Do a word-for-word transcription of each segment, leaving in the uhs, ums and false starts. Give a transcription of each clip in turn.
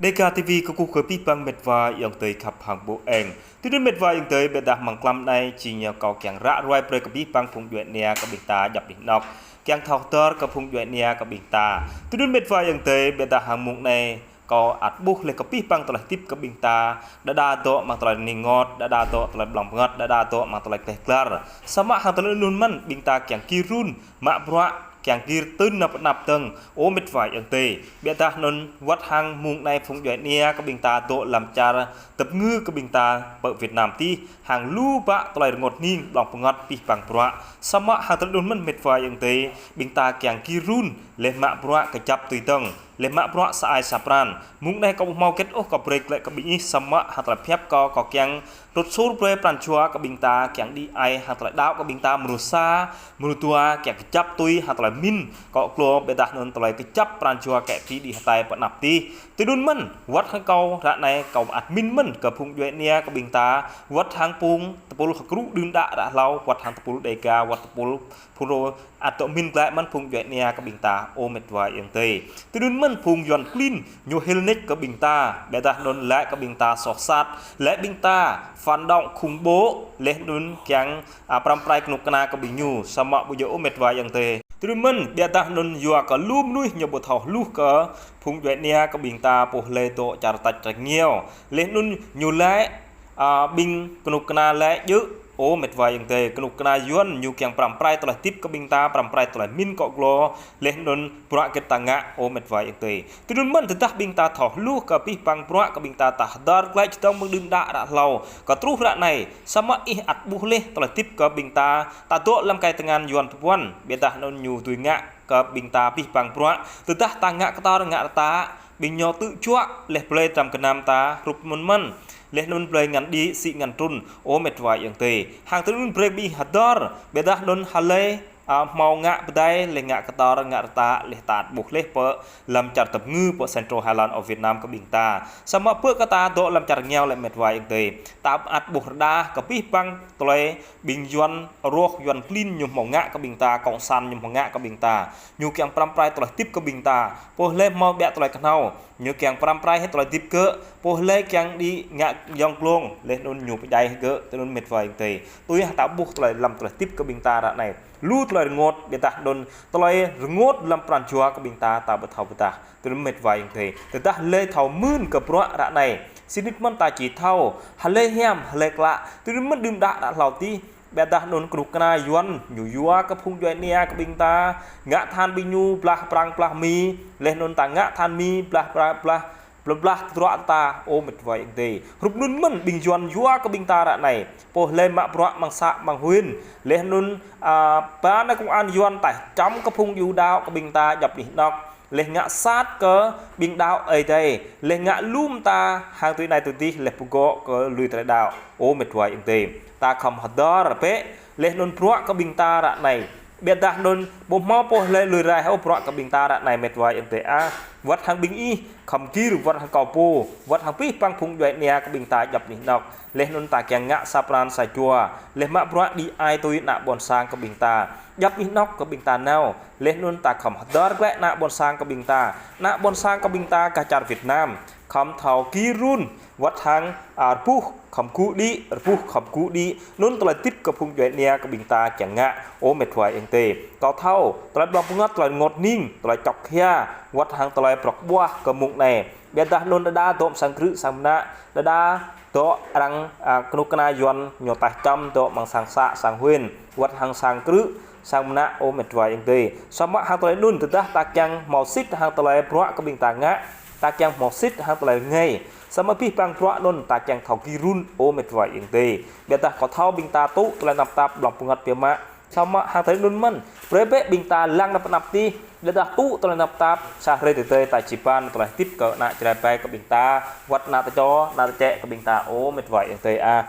Dega ti vi kơkuh kơ abih bang met wa ayŏng adơi khăp hăng ƀô̆ eng. Tui anŭn met wa ayŏng adơi, ƀiădah mlam klăm anai či ñu kâo kiăng ră ruai brơi kơ abih bang phung djuai ania kơ ƀing ta djŏp anih anŏk. Kiăng thâo hơdơr kơ phung djuai ania kơ ƀing ta. Tui anŭn met wa ayŏng adơi, ƀiădah hăng mông anai kâo ăt ƀuh laih kơ abih bang tơlơi hơdip kơ ƀing ta, đơđa dŏ amăng tơlơi rơngot, đơđa dŏ tơlơi blŏng bơngăt, đơđa dŏ amăng tơlơi gleh glar. Samơ̆ hăng tơlơi anŭn mơ̆n ƀing ta kiăng gir run, mă bruă, kiăng gir tơ̆n năp năp tơ̆ng, ơ met wa ayŏng adơi. Ƀiădah anŭn wơ̆t hăng mông anai phung djuai ania kơ ƀing ta dŏ lăm čar tơpơngư kơ ƀing ta pơ Việt Nam tih, hăng lu bă tơlơi rơngot hning blŏng bơngăt abih bang bruă. Samơ̆ hăng tơlơi anŭn mơ̆n met wa ayŏng adơi, ƀing ta kiăng gir run, laih mă bruă kơjăp tui tơ̆ng, laih mă bruă sa ai sa pran. Mông anai kâo ƀu hmâo hơget ôh kâo brơi glaĭ kơ ƀing ih, samơ̆ hăng tơlơi pơhiăp kâo, kâo kiăng trŭt sur brơi pran jua kơ ƀing ta kiăng đĭ ai hăng tơlơi đaŏ kơ ƀing ta mơnuih sa, mơnuih dua kiăng kơjăp tui hăng tơlơi pơmĭn kơ glô, ƀiădah anŭn tơlơi kơjăp pran jua kơ pi đĭ hơtai pơ anăp tih. Tui anŭn mơ̆n, wơ̆t hăng kâo ră anai kâo ăt pơmĭn mơ̆n kơ phung djuai ania kơ ƀing ta, wơ̆t hăng phung tơpul hơkrŭ đưm đă ră hlâo, wơ̆t hăng tơpul Dega, wơ̆t tơpul phun rô, ăt dŏ pơmĭn glaĭ mơ̆n phung djuai ania kơ ƀing ta, ơ met wa ayŏng adơi. Tui anŭn mơ̆n phung Yuan klin ñu hil nik kơ ƀing ta, ƀiădah anŭn laĭ kơ ƀing ta soh sat, laĭ ƀing ta phản động khủng bố, laih anŭn kiăng, a, pơrăm pơrai kơnuk kơna kơ ƀing ñu, samơ̆ ƀu djơ̆ ơ met wa ayŏng adơi. Tui anŭn mơ̆n, ƀiădah anŭn yua kơ lu mơnuih ñu ƀu thâo hluh kơ phung djuai ania kơ ƀing ta pô hlơi dŏ čar tač rơngiao. Laih anŭn ñu laĭ, a, ƀing kơnuk kơna laĭ djơ̆, ơ met wa ayŏng adơi, kơnuk kơna Yuan ñu kiăng pơrăm pơrai tơlơi hơdip kơ ƀing ta, pơrăm pơrai tơlơi pơmĭn kơ glô, laih anŭn bruă hơget ta ngă, ơ met wa ayŏng adơi. Tui anŭn mơ̆n tơdah ƀing ta thâo hluh kơ abih bang bruă kơ ƀing ta ta hơdơr glaĭ čơdơ̆ng mơ̆ng đưm đă ră hlâo kơ truh ră anai, samơ̆ ih ăt ƀuh laih tơlơi hơdip kơ ƀing ta, ta dŏ lăm kai tơngan Yuan tơpuăn, ƀiădah anŭn ñu dưi ngă kơ ƀing ta abih bang bruă, tơdah ta ngă kơtor ngă rơta, ƀing ñu tŭ juă laih blơi tram gơnam ta hrup mơ̆n mơ̆n. Laih anŭn blơi ngăn đĭ, sĭ ngăn trŭn, ơ met wa ayŏng adơi. Hăng tui anŭn brơi ƀing ih hơdơr, ƀiădah anŭn hlơi, a, hmâo ngă pơdai, laih ngă kơtor ngă rơta, laih ta ăt ƀuh laih pơ lăm čar tơpơngư pơ Central Highland of Vietnam kơ ƀing ta. Samơ̆ pơ kơ ta dŏ lăm čar rơngiao lĕ met wa ayŏng adơi, ta ăt ƀuh rơđah kơ abih bang tơlơi ƀing Yuan rŏh, Yuan klin ñu hmâo ngă kơ ƀing ta, cộng sản ñu hmâo ngă kơ ƀing ta. Ñu kiăng pơrăm pơrai tơlơi hơdip kơ ƀing ta. Pô hlơi hmâo ƀiă tơlơi kơhnâo, ñu kiăng pơrăm pơrai hĭ tơlơi hơdip gơ̆. Pô hlơi kiăng đĭ ngă yŏng glông, laih anŭn ñu pơdjai gơ̆, tui anŭn met wa ayŏng adơi. Tui hăng ta ƀuh tơlơi lăm tơlơi hơdip kơ ƀing ta ră anai. Lu tơlơi rơngot, ƀiădah anŭn tơlơi rơngot lăm pran jua kơ ƀing ta, ta ƀu thâo pơdah. Tui anŭn met wa ayŏng adơi. Tơdah hlơi thâo mưn kơ bruă ră anai, sĭt nik mơ̆n ta či thâo hlơi hiam, hlơi klă. Tui anŭn mơ̆n đưm đă ră hlâo tih, ƀiădah anŭn kơnuk kơna Yuan ñu yua kơ phung djuai ania kơ ƀing ta ngă tơhan ƀing ñu blah Prang blah Mi, laih anŭn ta ngă tơhan Mi blah Prang blah blah blah tơdruă ta, ơ met wa ayŏng adơi. Hrup anŭn mơ̆n ƀing Yuan yua kơ ƀing ta ră anai. Pô hlơi mă bruă amăng să amăng huyện, laih anŭn, a, ba nai công an Yuan taih čăm kơ phung yu đaŏ kơ ƀing ta djŏp anih anŏk. Laih ngă sat kơ ƀing đaŏ Ơi Adai, laih ngă lŏm ta hăng tui anai tui adih, laih pơgŏ kơ lui tơlơi đaŏ. Ơ met wa ayŏng adơi, ta khŏm hơdơr bĕ, laih anŭn bruă kơ ƀing ta ră anai. Ƀiădah anŭn ƀu hmâo pô hlơi lui rai ôh bruă kơ ƀing ta ră anai met wa ayŏng adơi ah. Wơ̆t hăng ƀing ih khŏm gir, wơ̆t hăng kâo pô, wơ̆t hăng abih bang phung djuai ania kơ ƀing ta djŏp anih anŏk. Laih anŭn ta kiăng ngă sa pran sa jua, laih mă bruă đĭ ai tui ană ƀôn sang kơ ƀing ta. Djŏp anih anŏk kơ ƀing ta nao, laih anŭn ta khŏm hơdơr glaĭ ană ƀôn sang kơ ƀing ta. Ană ƀôn sang kơ ƀing ta gah čar Việt Nam khŏm thâo gir run, wơ̆t hăng, a, rơbuh khŏm gŭ đĭ, rơbuh khŏm gŭ đĭ. Anŭn tơlơi hơdip kơ phung djuai ania kơ ƀing ta kiăng ngă, ơ met wa ayŏng adơi. Kâo thâo tơlơi blŏng bơngăt, tơlơi rơngot hning, tơlơi čŏk hia, wơ̆t hăng tơlơi prŏk ƀuah kơ mông anai. Ƀiădah anŭn đơđa dŏ amăng sang krư̆ sang mơnă, đơđa dŏ arăng, a, kơnuk kơna Yuan ñu taih čăm dŏ amăng sang să sang huyện, wơ̆t hăng sang krư̆ sang mơnă, ơ met wa ayŏng adơi. Samơ̆ hăng tơlơi anŭn tơdah ta kiăng hmâo sĭt hăng tơlơi bruă kơ ƀing ta ngă, ta kiăng hmâo sĭt hăng tơlơi rơngai, samơ̆ abih bang bruă anŭn ta kiăng thâo gir run, ơ met wa ayŏng adơi. Ƀiădah kâo thâo ƀing ta tŭ tơlơi tơnap tap blŏng bơngăt biă mă. Samơ̆ hăng tơlơi anŭn mơ̆n, brơi bĕ ƀing ta lăng năp năp tih, ƀiădah tŭ tơlơi tơnap tap, sa hrơi tơdơi ta či ba tơlơi hơdip kơ ană Jrai ƀai kơ ƀing ta, wơ̆t ană tơčô, ană tơčĕ kơ ƀing ta, ơ met wa ayŏng adơi ah.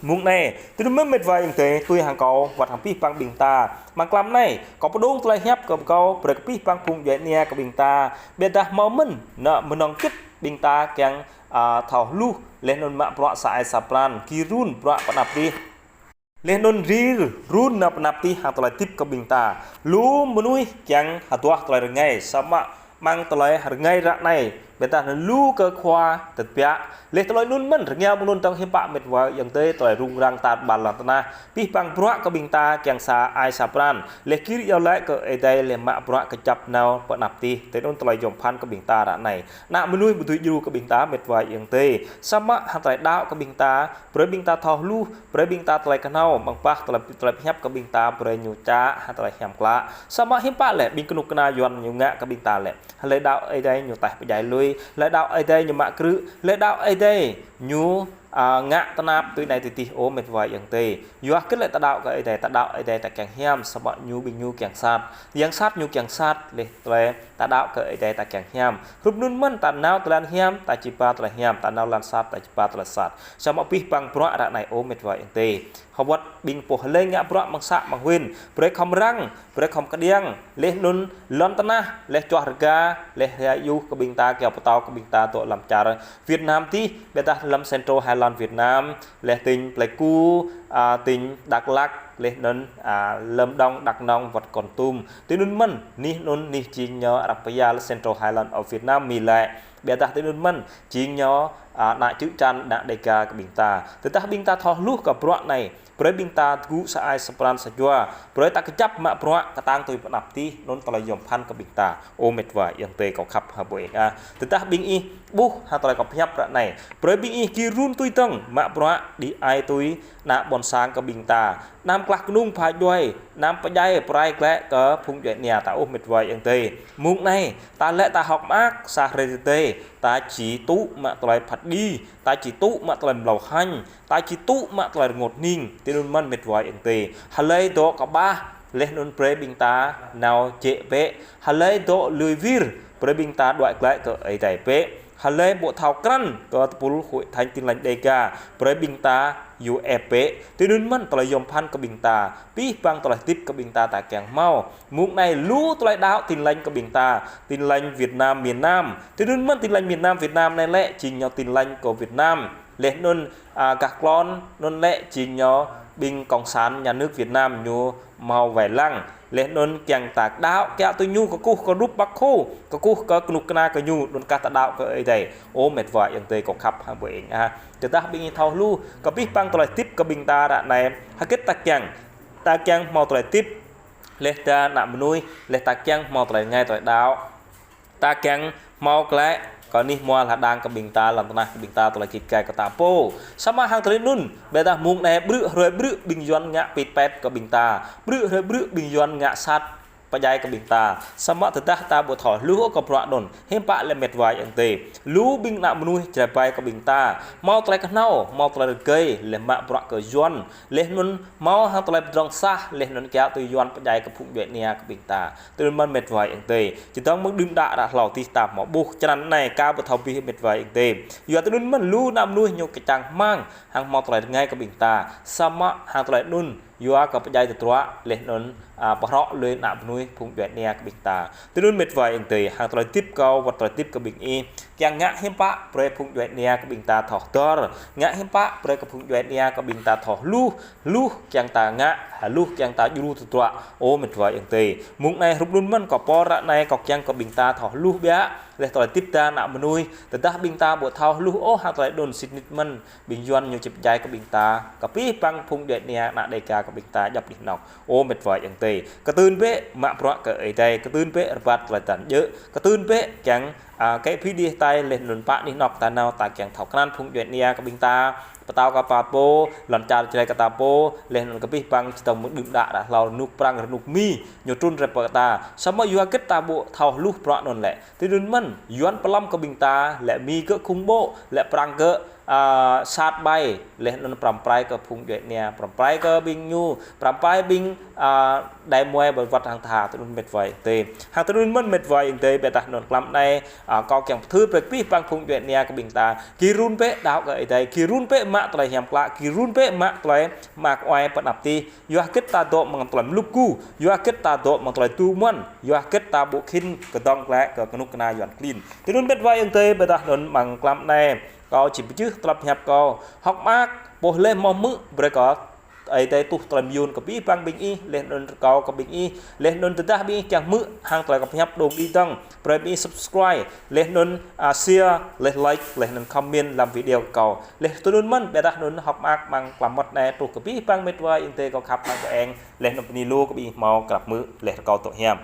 Mông anai, tui anŭn mơ̆n met wa ayŏng adơi, tui hăng kâo, wơ̆t hăng abih bang ƀing ta. Mlam klăm anai, kâo pơdŏng tơlơi hiăp kơ kâo, brơi kơ abih bang phung djuai ania kơ ƀing ta. Ƀiădah hmâo mơ̆n, anŭn mơnơ̆ng kĭt ƀing ta kiăng, a, thâo hluh, laih anŭn mă bruă sa ai sa pran, gir run bruă pơ anăp tih. Laih anŭn gir run năp năp tih hăng tơlơi hơdip kơ ƀing ta. Lu mơnuih kiăng hơduah tơlơi rơngai, samơ̆ amăng tơlơi rơngai ră anai, Ƀiădah anŭn lu kơ khua tơbiă. Laih tơlơi anŭn mơ̆n, rơngiao mơ̆ng anŭn tơdang hiư̆m pă mĕt wa ayŏng adơi, tơlơi rŭng răng tar ƀar lŏn tơnah. Pih pang bruă kơ ƀing ta kiăng sa ai sa pran. Laih gir iâu laĭ kơ Ơi Adai laih mă bruă kơjăp nao pơ anăp tih. Tui anŭn tơlơi yôm phăn kơ ƀing ta ră anai. Ană mơnuih ƀu dưi djru kơ ƀing ta mĕt wa ayŏng adơi. Samơ̆ hăng tơlơi đaŏ kơ ƀing ta, brơi ƀing ta thâo hluh, brơi ƀing ta tơlơi kơhnâo, mơ̆ng pah tơlơi, tơlơi pơhiăp kơ ƀing ta, brơi ñu čă, hăng tơlơi hiam klă. Samơ̆ hiư̆m pă lĕ, ƀing kơnuk kơna Yuan ñu ngă kơ ƀing ta lĕ. Hlơi đaŏ Ơi Adai ñu taih pơdjai lui, hlơi đaŏ Ơi Adai ñu mă krư̆, hlơi đaŏ Ơi Adai ñu, a, ngă tơnap tui anai tui tih ơ mĕt wa ayŏng adơi. Yua hơget lĕ ta đaŏ kơ Ơi Adai, ta đaŏ Ơi Adai ta kiăng hiam, samơ̆ ñu ƀing ñu kiăng sat. Yang sat ñu kiăng sat, laih tơlơi ta đaŏ kơ Ơi Adai ta kiăng hiam. Hrup anŭn mơ̆n ta nao tơlơi hiam, ta či ba tơlơi hiam, ta nao tơlơi sat, ta či ba tơlơi sat. Samơ̆ pih pang bruă ră anai ơ mĕt wa ayŏng adơi. Hơwăt ƀing pô hlơi ngă bruă mơ̆ng să mơ̆ng huyện, brơi khŏm răng, brơi khŏm kơđiăng, laih anŭn lŏn tơnah, laih čuah rơga, laih hia yuh kơ ƀing ta, kiao pơtao kơ ƀing ta dŏ lăm čar Việt Nam tih, ƀiădah lăm Central Highland Việt Nam, laih tỉnh Pleiku, a, tỉnh Dak Lak, laih anŭn, a, Lâm Đồng, Dak Nông, wăt Kon Tum. Tui anŭn mơ̆n, anih anŭn, anih jing ñu arăng pơyơr Central Highland of Vietnam mơ̆ lĕ. Ƀiădah tui anŭn mơ̆n, jing ñu, a, ană čư̆ čan, ană Đêga kơ ƀing ta. Tơdah ƀing ta thâo hluh kơ bruă anai, brơi ƀing ta tơgŭ sa ai sa pran sa jua, brơi ta kơjăp mă bruă kơtang tui pơ anăp tih, anŭn tơlơi yôm phăn kơ ƀing ta. Ơ mĕt wa ayŏng adơi kâo khăp hăng ƀu eng ah. Tơdah ƀing ih ƀuh hăng tơlơi kâo pơhiăp ră anai, brơi ƀing ih gir run tui dơ̆ng, mă bruă đĭ ai tui ană ƀôn sang kơ ƀing ta. Anăm klah kơnung pha djuai, anăm pơdjai pơrai glaĭ kơ phung djuai ania ta ôh mĕt wa ayŏng adơi. Mơ̆ng anai, ta lĕ ta hơ̆k mơak, sa hrơi tơdơi, ta či tŭ mă tơlơi phat đĭ, ta či tŭ mă tơlơi mlâo hañ, ta či tŭ mă tơlơi rơngot hning, tui anŭn mơ̆n mĕt wa ayŏng adơi. Hlơi dŏ kơƀah, laih anŭn brơi ƀing ta nao jĕ bĕ. Hlơi dŏ lui wir, brơi ƀing ta đuaĭ glaĭ kơ Ơi Adai bĕ. Hlơi ƀu thâo krăn kơ tơpul Hội Thánh Tin Lành Đêga, brơi ƀing ta yua ĕp bĕ. Tui anŭn mơ̆n tơlơi yôm phăn kơ ƀing ta. Pih pang tơlơi hơdip kơ ƀing ta ta kiăng hmâo. Mơ̆ng anai lu tơlơi đaŏ Tin Lành kơ ƀing ta. Tin Lành Việt Nam miền Nam. Tui anŭn mơ̆n Tin Lành miền Nam Việt Nam anai lĕ, jing ñu Tin Lành kơ Việt Nam. Laih anŭn, a, gah klon anŭn lĕ, jing ñu ƀing cộng sản nhà nước Việt Nam ñu hmâo wai lăng. Laih anŭn kiăng ta đaŏ kiaŏ tui ñu kơkuh kơ rup Bác Hồ, kơkuh kơ kơnuk kơna kơ ñu, anŭn kah ta đaŏ kơ Ơi Adai. Ơ mĕt wa ayŏng adơi kâo khăp hăng ƀu eng ah. Tơdah ƀing ih thâo hluh, kơ pih pang tơlơi hơdip kơ ƀing ta ră anai, hơget ta kiăng, ta kiăng hmâo tơlơi hơdip, laih ta ană mơnuih, laih ta kiăng hmâo tơlơi rơngai tơlơi đaŏ. Ta kiăng hmâo glaĭ kơ anih hmua hơđang kơ ƀing ta, lŏn tơnah kơ ƀing ta, tơlơi git gai kơ ta pô. Samơ̆ hăng tơlơi anŭn, ƀiădah mơ̆ng anai ƀrư̆ hrơi ƀrư̆ ƀing Yuan ngă pit pet kơ ƀing ta. Ƀrư̆ hrơi ƀrư̆ ƀing Yuan ngă sat pơdjai kơ ƀing ta. Samơ̆ tơdah ta ƀu thâo hluh kơ bruă anŭn, hiư̆m pă lĕ mĕt wa ayŏng adơi. Lu ƀing ană mơnuih Jrai ƀai kơ ƀing ta. Hmâo tơlơi kơhnâo, hmâo tơlơi rơgơi, laih mă bruă kơ Yuan. Laih anŭn hmâo hăng tơlơi pơdrŏng sah, laih anŭn kiaŏ tui Yuan pơdjai kơ phung djuai ania kơ ƀing ta. Tui anŭn mơ̆n mĕt wa ayŏng adơi. Čơdơ̆ng mơ̆ng đưm đă ră hlâo tih ta hmâo ƀuh, črăn anai ka ƀu thâo abih mĕt wa ayŏng adơi. Yua tui anŭn mơ̆n lu ană mơnuih ñu kơčăng hmang, hăng hmâo tơlơi rơngai kơ ƀing ta. Samơ̆ hăng tơlơi anŭn, yua kơ pơdjai tơdruă, laih anŭn, a, pơhrŏ lui ană mơnuih phung djuai ania kơ ƀing ta. Tui anŭn mĕt wa ayŏng adơi, hăng tơlơi hơdip kâo, wăt tơlơi hơdip kơ ƀing ih. Kiăng ngă hiư̆m pă, brơi phung djuai ania kơ ƀing ta thâo hơdơr. Ngă hiư̆m pă, brơi kơ phung djuai ania kơ ƀing ta thâo hluh. Hluh kiăng ta ngă, hluh kiăng ta djru tơdruă. Ơ mĕt wa ayŏng adơi. Mơ̆ng anai hrup anŭn mơ̆n kâo pơhiăp ră anai kâo kiăng kơ ƀing ta thâo hluh biă. Laih tơlơi hơdip ta ană mơnuih. Tơdah ƀing ta ƀu thâo hluh ôh hăng tơlơi anŭn sĭt nik mơ̆n. Ƀing Yuan ñu či pơdjai kơ ƀing ta. Kơ pih pang phung djuai ania ană Đêga kơ ƀing ta djŏp anih anŏ. Ơ mĕt wa ayŏng adơi. Kơtưn bĕ mă bruă kơ Ơi Adai. Kơtưn bĕ rơbat tơlơi tăn djơ̆. Kơtưn bĕ kiăng, a, kĕ phi đĭ hơtai laih anŭn pă anih anŏ ta nao ta kiăng thâo krăn phung djuai ania kơ ƀing ta. Pơtao kơ ta pô, lŏn čar Jrai kơ ta pô, laih anŭn kơ pih pang čơdơ̆ng mơ̆ng đưm đă ră hlâo rơnŭk prăng rơnŭk mi, ñu trŭn rai pơ ta. Samơ̆ yua hơget ta ƀu thâo hluh bruă anŭn lĕ. Tui anŭn mơ̆n, Yuan pơlăm kơ ƀing ta, lĕ mi gơ̆ khủng bố, lĕ prăng gơ̆, a, sat ƀai, laih anŭn pơrăm pơrai kơ phung djuai ania, pơrăm pơrai kơ ƀing ñu, pơrăm pơrai ƀing, a, đai muai ƀơi wăt hăng tha, tui anŭn mĕt wa ayŏng adơi. Hăng tui anŭn mơ̆n mĕt wa ayŏng adơi, ƀiădah anŭn klăm anai, a, kâo kiăng pơthâo brơi kơ pih pang phung djuai ania kơ ƀing ta. Gir run bĕ đaŏ kơ Ơi Adai, gir run bĕ mă tơlơi hiam klă, gir run bĕ mă tơlơi mă kuai pơ anăp tih. Yua hơget ta dŏ mơ̆ng tơlơi mlŭk gu, yua hơget ta dŏ mơ̆ng tơlơi tu mơ̆n, yua hơget ta ƀu khĭn kơdŏng glaĭ kơ kơnuk kơna Yuan klin. Tui anŭn mĕt wa ayŏng adơi, ƀiădah anŭn mơ̆ng klăm anai, kâo či pơjưh tơlơi pơhiăp kâo, hơ̆k mơak, pô laih hmâo hmư̆, brơi kơ Ơi Adai tuh tơlơi mơyŭn kơ abih bang ƀing ih, laih anŭn rơkâo kơ ƀing ih, laih anŭn tơdah ƀing ih kiăng hmư̆ hăng tơlơi kâo pơhiăp dong đĭ dong, brơi ƀing ih subscribe, laih anŭn, a, share, laih like, laih anŭn comment lăm video kâo. Laih tui anŭn mơ̆n, ƀiădah anŭn hơ̆k mơak amăng klăm mơmŏt anai truh kơ abih bang met wa ayŏng adơi kâo khăp hăng kơ eng, laih anŭn bơni lu kơ ƀing ih hmâo krăp hmư̆, laih rơkâo dŏ hiam.